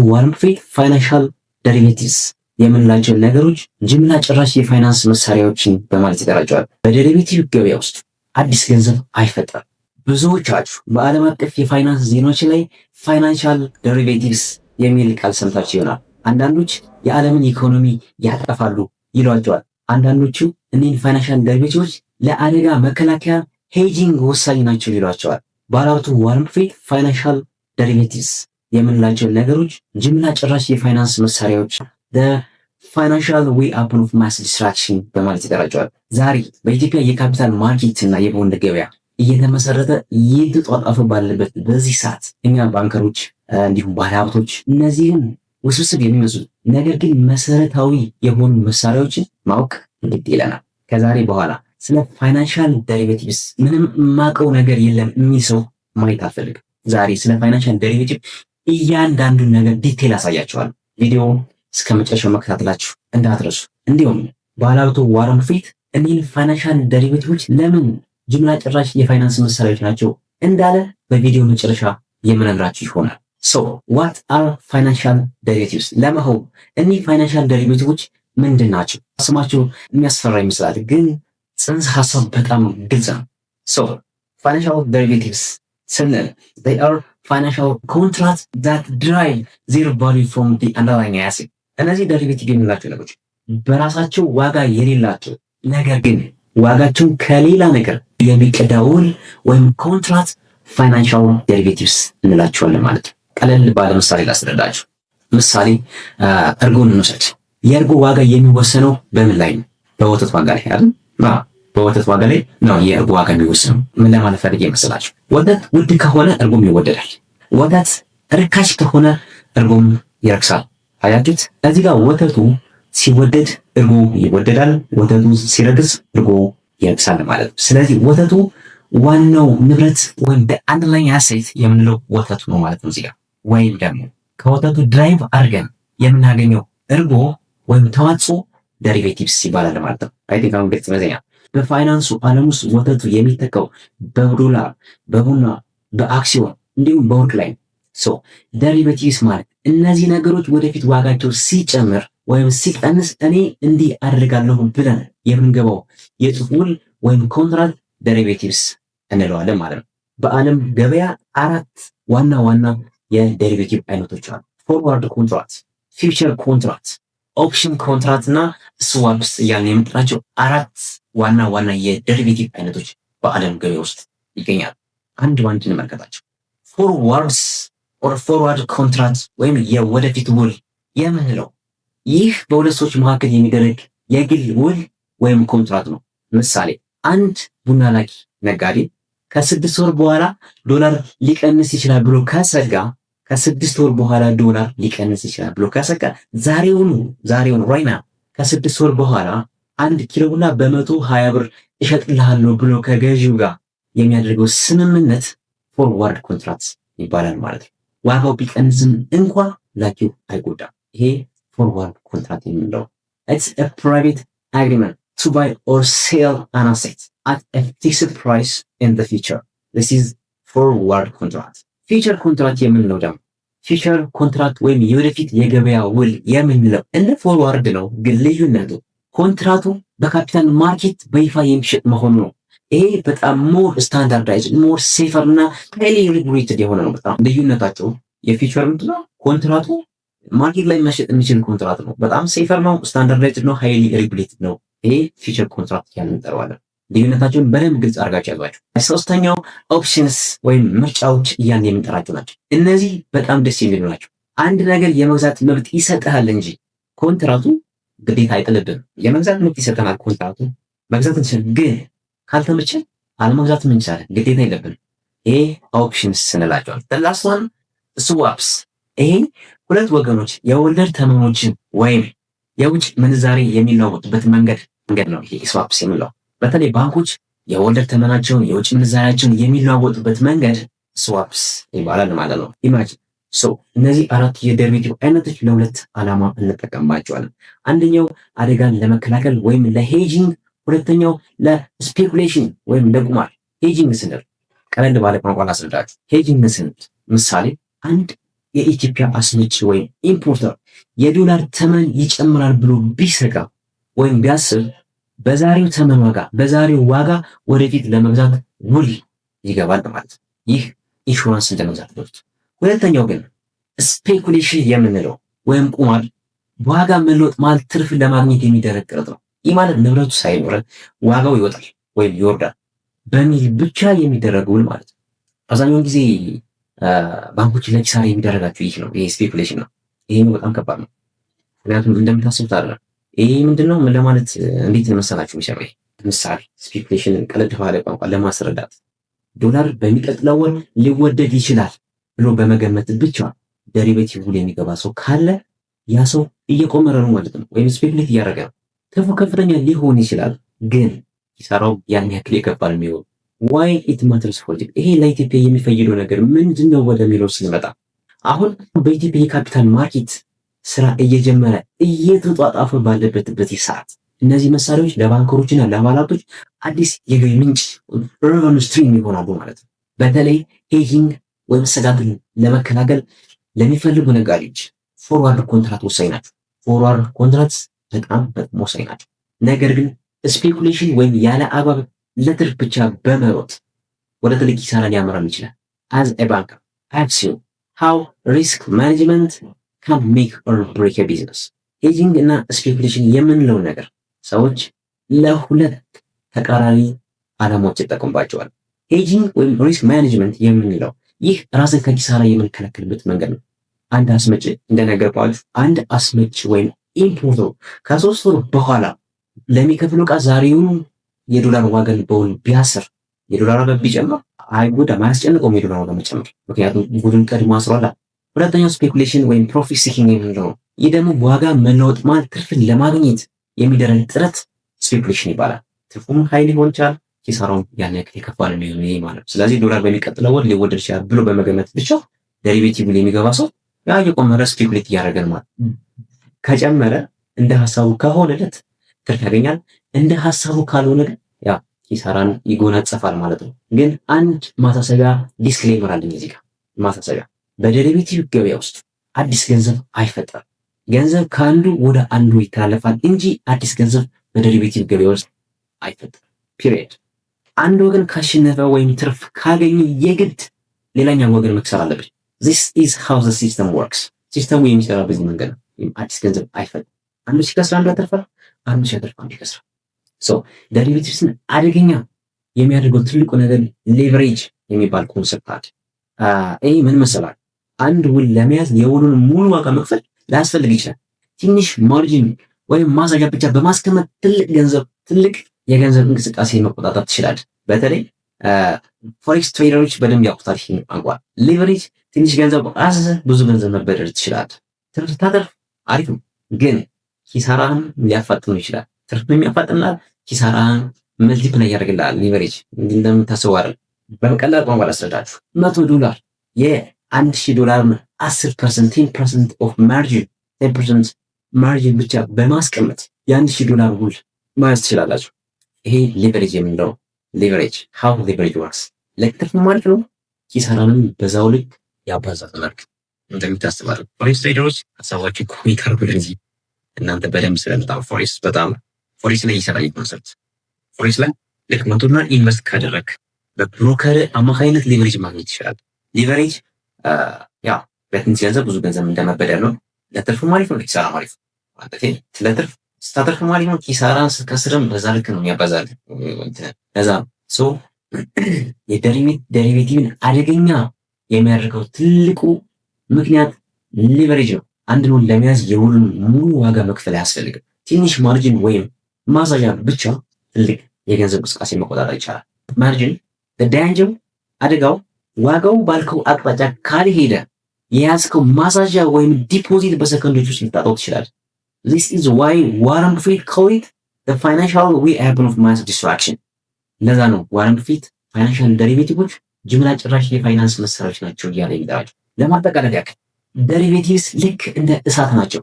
ዋረን ባፌት financial derivatives የምንላቸው ነገሮች ጅምላ ጨራሽ የፋይናንስ መሳሪያዎችን በማለት ይጠራቸዋል። በ derivative ገበያ ውስጥ አዲስ ገንዘብ አይፈጠርም። ብዙዎቻችሁ በዓለም አቀፍ የፋይናንስ ዜናዎች ላይ financial derivatives የሚል ቃል ሰምታችሁ ይሆናል። አንዳንዶች የዓለምን ኢኮኖሚ ያጠፋሉ ይሏቸዋል። አንዳንዶቹ እኒህን financial derivative ኦች ለአደጋ መከላከያ hedging ወሳኝ ናቸው ይሏቸዋል። ባለሀብቱ ዋረን ባፌት financial derivatives የምንላቸው ነገሮች ጅምላ ጨራሽ የፋይናንስ መሳሪያዎች፣ financial weapon of mass destruction በማለት ይጠራቸዋል። ዛሬ በኢትዮጵያ የ capital market እና የቦንድ ገበያ እየተመሰረተ እየተጧጧፈ ባለበት በዚህ ሰዓት እኛ banker ኦች እንዲሁም ባለሀብቶች እነዚህን ውስብስብ የሚመስሉ ነገር ግን መሰረታዊ የሆኑ መሳሪያዎችን ማወቅ ግድ ይለናል። ከዛሬ በኋላ ስለ financial derivatives ምንም የማውቀው ነገር የለም የሚል ሰው ማየት አልፈልግም። ዛሬ ስለ financial derivative እያንዳንዱን ነገር detail አሳያችኋለሁ። ቪዲዮ እስከ መጨረሻው መከታተላችሁ እንዳትረሱ። እንዲሁም ባለሀብቱ ዋረን ባፌት እኒህን financial derivative ኦች ለምን ጅምላ ጨራሽ የፋይናንስ መሳሪያዎች ናቸው እንዳለ በቪዲዮ መጨረሻ የምነግራችሁ ይሆናል። So what are financial derivatives? ለመሆኑ እኒህ financial derivative ኦች ምንድን ናቸው? ስማቸው የሚያስፈራ ይመስላል፣ ግን ጽንሰ ሀሳብ በጣም ግልጽ ነው። So financial derivatives ስንል they are financial contracts that derive their value from the underlying asset። እነዚህ derivative የምንላቸው ነገሮች በራሳቸው ዋጋ የሌላቸው ነገር ግን ዋጋቸውን ከሌላ ነገር የሚቀዳ ውል ወይም contract financial derivatives እንላቸዋለን ማለት ነው። ቀለል ባለ ምሳሌ ላስረዳችሁ። ምሳሌ እርጎን እንውሰድ። የእርጎ ዋጋ የሚወሰነው በምን ላይ ነው? በወተት ዋጋ ላይ አይደል? በወተት ዋጋ ላይ ነው የእርጎ ዋጋ የሚወሰነው። ምን ለማለት ፈልጌ መሰላችሁ? ወተት ውድ ከሆነ እርጎም ይወደዳል። ወተት ርካሽ ከሆነ እርጎም ይረክሳል። አያችሁት? እዚህ ጋር ወተቱ ሲወደድ እርጎ ይወደዳል፣ ወተቱ ሲረክስ እርጎ ይረክሳል ማለት ነው። ስለዚህ ወተቱ ዋናው ንብረት ወይም underlying asset የምንለው ወተቱ ነው ማለት ነው እዚህ ጋር። ወይም ደግሞ ከወተቱ derive አድርገን የምናገኘው እርጎ ወይም ተዋጽኦ derivatives ይባላል ማለት ነው። I think አሁን ግልጽ ይመስለኛል። በፋይናንሱ ዓለም ውስጥ ወተቱ የሚተካው በዶላር፣ በቡና፣ በአክሲዮን እንዲሁም በወርቅ ላይ። So derivatives ማለት እነዚህ ነገሮች ወደፊት ዋጋቸው ሲጨምር ወይም ሲቀንስ እኔ እንዲህ አደርጋለሁ ብለን የምንገባው የጽሁፍ ውል ወይም contract derivatives እንለዋለን ማለት ነው። በዓለም ገበያ አራት ዋና ዋና የ derivative አይነቶች አሉ። Forward contract፣ future contract፣ option contract እና swaps እያልን የምንጠራቸው አራት ዋና ዋና የ derivative አይነቶች በዓለም ገበያ ውስጥ ይገኛሉ። አንድ ባንድ እንመልከታቸው። Forwards or forward contract ወይም የወደፊት ውል የምንለው ይህ በሁለት ሰዎች መካከል የሚደረግ የግል ውል ወይም contract ነው። ምሳሌ አንድ ቡና ላኪ ነጋዴ ከ6 ወር በኋላ ዶላር ሊቀንስ ይችላል ብሎ ከሰጋ፣ ከ6 ወር በኋላ ዶላር ሊቀንስ ይችላል ብሎ ከሰጋ ዛሬውኑ ዛሬውኑ right now ከ6 ወር በኋላ 1 ኪሎ ቡና በ120 ብር እሸጥልሃለሁ ብሎ ከገዢው ጋር የሚያደርገው ስምምነት forward contract ይባላል ማለት ነው። ዋጋው ቢቀንስም እንኳ ላኪው አይጎዳም። ይሄ forward contract የምንለው it's a private agreement to buy or sell an asset at a fixed price in the future. This is forward contract። Future contract የምንለው ደግሞ፣ future contract ወይም የወደፊት የገበያ ውል የምንለው እንደ forward ነው፣ ግን ልዩነቱ ኮንትራቱ በ capital market በይፋ የሚሸጥ መሆኑ ነው። ይሄ በጣም more standardized፣ more safer እና highly regulated የሆነ ነው። በጣም ልዩነታቸው የ future ምንድነው? ኮንትራቱ market ላይ መሸጥ የሚችል ኮንትራት ነው። በጣም safer ነው፣ standardized ነው፣ highly regulated ነው። ይሄ future contract እያልን እንጠራዋለን። ልዩነታቸውን በደንብ ግልጽ አድርጋችሁ ያዟቸው። ሶስተኛው options ወይም ምርጫዎች እያልን የምንጠራቸው ናቸው። እነዚህ በጣም ደስ የሚሉ ናቸው። አንድ ነገር የመግዛት መብት ይሰጥሃል እንጂ ኮንትራቱ ግዴታ አይጥልብንም። የመግዛት መብት ይሰጠናል ኮንትራቱ፣ መግዛት እንችላለን፣ ግን ካልተመቸን አለመግዛትም እንችላለን። ግዴታ የለብንም። ይሄ options እንላቸዋል። Last one swaps። ይሄ ሁለት ወገኖች የወለድ ተመኖችን ወይም የውጭ ምንዛሬ የሚለዋወጡበት መንገድ ነው። ይሄ swaps የሚለው በተለይ ባንኮች የወለድ ተመናቸውን የውጭ ምንዛሪያቸውን የሚለዋወጡበት መንገድ swaps ይባላል ማለት ነው። Imagine so እነዚህ አራት የ derivative አይነቶች ለሁለት ዓላማ እንጠቀምባቸዋለን። አንደኛው አደጋን ለመከላከል ወይም ለ hedging፣ ሁለተኛው ለ speculation ወይም ለቁማር። Hedging ስንል ቀለል ባለ ቋንቋ ላስረዳችሁ። Hedging ስንል ምሳሌ አንድ የኢትዮጵያ አስመጪ ወይም importer የዶላር ተመን ይጨምራል ብሎ ቢሰጋ ወይም ቢያስብ በዛሬው ተመን ዋጋ፣ በዛሬው ዋጋ ወደፊት ለመግዛት ውል ይገባል ማለት ነው። ይህ ኢንሹራንስ እንደመግዛት ነው። ሁለተኛው ግን speculation የምንለው ወይም ቁማር በዋጋ መለወጥ ማለት ትርፍ ለማግኘት የሚደረግ ጥረት ነው። ይህ ማለት ንብረቱ ሳይኖረን ዋጋው ይወጣል ወይም ይወርዳል በሚል ብቻ የሚደረግ ውል ማለት ነው። አብዛኛውን ጊዜ ባንኮችን ለኪሳራ የሚደረጋቸው ይህ ነው። ይሄ speculation ነው። ይሄ በጣም ከባድ ነው። ምክንያቱም እንደምታስቡት አይደለም። ይሄ ምንድነው? ምን ለማለት እንዴት መሰላችሁ የሚሰራው? ይሄ ምሳሌ speculation ን ቀለል ባለ ቋንቋ ለማስረዳት ዶላር በሚቀጥለው ወር ሊወደድ ይችላል ብሎ በመገመት ብቻ derivative ውል የሚገባ ሰው ካለ ያ ሰው እየቆመረ ነው ማለት ነው፣ ወይም speculate እያደረገ ነው። ትርፉ ከፍተኛ ሊሆን ይችላል፣ ግን ኪሳራው ያን ያክል የከፋ ነው የሚሆነው። Why it matters for ይሄ ለኢትዮጵያ የሚፈይደው ነገር ምንድን ነው ወደሚለው ስንመጣ አሁን በኢትዮጵያ የ capital market ስራ እየጀመረ እየተጧጧፈ ባለበት በዚህ ሰዓት እነዚህ መሳሪያዎች ለ banker ኦችና ለባለሀብቶች አዲስ የገቢ ምንጭ revenue stream ይሆናሉ ማለት ነው። በተለይ hedging ወይም ስጋትን ለመከላከል ለሚፈልጉ ነጋዴዎች forward contract ወሳኝ ናቸው። Forward contract በጣም በጣም ወሳኝ ናቸው። ነገር ግን speculation ወይም ያለ አግባብ ለትርፍ ብቻ በመሮጥ ወደ ትልቅ ኪሳራ ሊያመራም ይችላል። As a banker, I've seen how risk management can make or break a business። Hedging እና speculation የምንለው ነገር ሰዎች ለሁለት ተቃራኒ ዓላማዎች ይጠቀሙባቸዋል። Hedging ወይም risk management የምንለው ይህ ራስን ከኪሳራ የምንከላከልበት መንገድ ነው። አንድ አስመጪ እንደነገርኳችሁ አንድ አስመጪ ወይም importer ከ3 ወር በኋላ ለሚከፍለው ዕቃ ዛሬውኑ የዶላር ዋጋን በውል ቢያስር የዶላር ዋጋ ቢጨምር አይጎዳም፣ አያስጨንቀውም የዶላር ዋጋ መጨመር፣ ምክንያቱም ውሉን ቀድሞ አስሯላ። ሁለተኛው speculation ወይም profit seeking የምንለው ነው። ይህ ደግሞ ዋጋ መለወጥ ማለት ትርፍን ለማግኘት የሚደረግ ጥረት speculation ይባላል። ትርፉም high ሊሆን ይችላል፣ ኪሳራውም ያን ያክል የከፋ ነው የሚሆነው ይሄ ማለት ነው። ስለዚህ ዶላር በሚቀጥለው ወር ሊወደድ ይችላል ብሎ በመገመት ብቻ derivative የሚገባ ሰው ያ እየቆመረ speculate እያደረገ ነው ማለት። ከጨመረ እንደ ሀሳቡ ከሆነለት ትርፍ ያገኛል። እንደ ሀሳቡ ካልሆነ ግን ያ ኪሳራን ይጎናጸፋል ማለት ነው። ግን አንድ ማሳሰቢያ disclaimer አለኝ እዚህ ጋር ማሳሰቢያ፣ በ derivative ገበያ ውስጥ አዲስ ገንዘብ አይፈጠርም። ገንዘብ ከአንዱ ወደ አንዱ ይተላለፋል እንጂ አዲስ ገንዘብ በ derivative ገበያ ውስጥ አይፈጠርም። Period። አንድ ወገን ካሸነፈ ወይም ትርፍ ካገኘ የግድ ሌላኛው ወገን መክሰር አለበት። This is how the system works። System ኡ የሚሰራ በዚህ መንገድ ነው። አዲስ ገንዘብ አይፈጠርም። አንዱ ሲከስር አንዱ ያተርፋል፣ አንዱ ሲያተርፍ አንዱ ይከስራል። So derivatives ን አደገኛ የሚያደርገው ትልቁ ነገር leverage የሚባል concept አለ። ይህ ምን መሰላል? አንድ ውል ለመያዝ የውሉን ሙሉ ዋጋ መክፈል ላያስፈልግ ይችላል። ትንሽ margin ወይም ማስያዣ ብቻ በማስቀመጥ ትልቅ ገንዘብ ትልቅ የገንዘብ እንቅስቃሴ መቆጣጠር ትችላለህ። በተለይ forex trader ኦች በደንብ ያውቁታል ይህን ቋንቋ። Leverage ትንሽ ገንዘብ አስይዘህ ብዙ ገንዘብ መበደር ትችላለህ። ትርፍ ስታተርፍ አሪፍ ነው፣ ግን ኪሳራህን ሊያፋጥነው ይችላል። ትርፍ የሚያፋጥናል፣ ኪሳራህን multiply ያደርግልሃል። Leverage እንደምታስበው አይደል። በቀላል ቋንቋ ላስረዳችሁ። 100 ዶላር የ1000 ዶላር 10%፣ 10% of margin፣ 10% margin ብቻ በማስቀመጥ የ1000 ዶላር ውል መያዝ ትችላላችሁ። ይሄ leverage የምንለው leverage፣ how leverage works፣ ለትርፍ ማለት ነው። ኪሳራንም በዛው ልክ ያባዛል። መልክ እንደሚታስባል forex trader ኦች ሀሳባችሁ comment አድርጉ እንጂ እናንተ በደንብ ስለምታውቁ forex በጣም forex ላይ ይሰራል concept። Forex ላይ ልክ 100 ዶላር invest ካደረግ በ broker አማካኝነት leverage ማግኘት ይችላል። Leverage ያ በትንሽ ገንዘብ ብዙ ገንዘብ እንደመበደር ነው። ለትርፍ አሪፍ ነው፣ ለኪሳራ አሪፍ ነው። ማለት ለትርፍ ስታተርፍ አሪፍ ነው፣ ኪሳራን ስትከስርም በዛ ልክ ነው የሚያባዛል። ለዛ ነው so የ derivative ን አደገኛ የሚያደርገው ትልቁ ምክንያት leverage ነው። አንድን ውል ለመያዝ የውሉን ሙሉ ዋጋ መክፈል አያስፈልግም። ትንሽ margin ወይም ማስያዣ ብቻ ትልቅ የገንዘብ እንቅስቃሴ መቆጣጠር ይቻላል። Margin danger፣ አደጋው ዋጋው ባልከው አቅጣጫ ካልሄደ የያዝከው ማስያዣ ወይም deposit በሰከንዶች ውስጥ ልታጣው ትችላለህ። This is why Warren Buffett call it the financial weapon of mass destruction። ለዛ ነው ዋረን ቡፌት financial derivative ኦች ጅምላ ጨራሽ የፋይናንስ መሳሪያዎች ናቸው እያለ የሚጠራቸው። ለማጠቃለል ያክል derivatives ልክ እንደ እሳት ናቸው።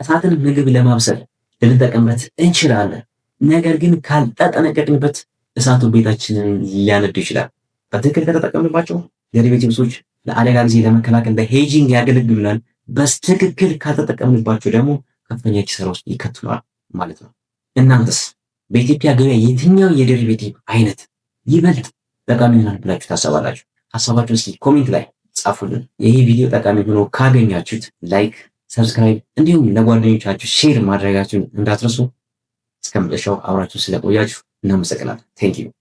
እሳትን ምግብ ለማብሰል ልንጠቀምበት እንችላለን። ነገር ግን ካልተጠነቀቅንበት እሳቱ ቤታችንን ሊያነድ ይችላል። በትክክል ከተጠቀምንባቸው derivatives ኦች ለአደጋ ጊዜ ለመከላከል ለ hedging ያገለግሉናል። በትክክል ካልተጠቀምንባቸው ደግሞ ከፍተኛ ኪሳራ ውስጥ ይከቱናል ማለት ነው። እናንተስ በኢትዮጵያ ገበያ የትኛው የ derivative አይነት ይበልጥ ጠቃሚ ይሆናል ብላችሁ ታሰባላችሁ? ሀሳባችሁን እስኪ comment ላይ ጻፉልን። ይህ ቪዲዮ ጠቃሚ ሆኖ ካገኛችሁት like፣ subscribe እንዲሁም ለጓደኞቻችሁ share ማድረጋችሁን እንዳትረሱ። እስከ መጨረሻው አብራችሁ ስለቆያችሁ እናመሰግናለን። Thank you.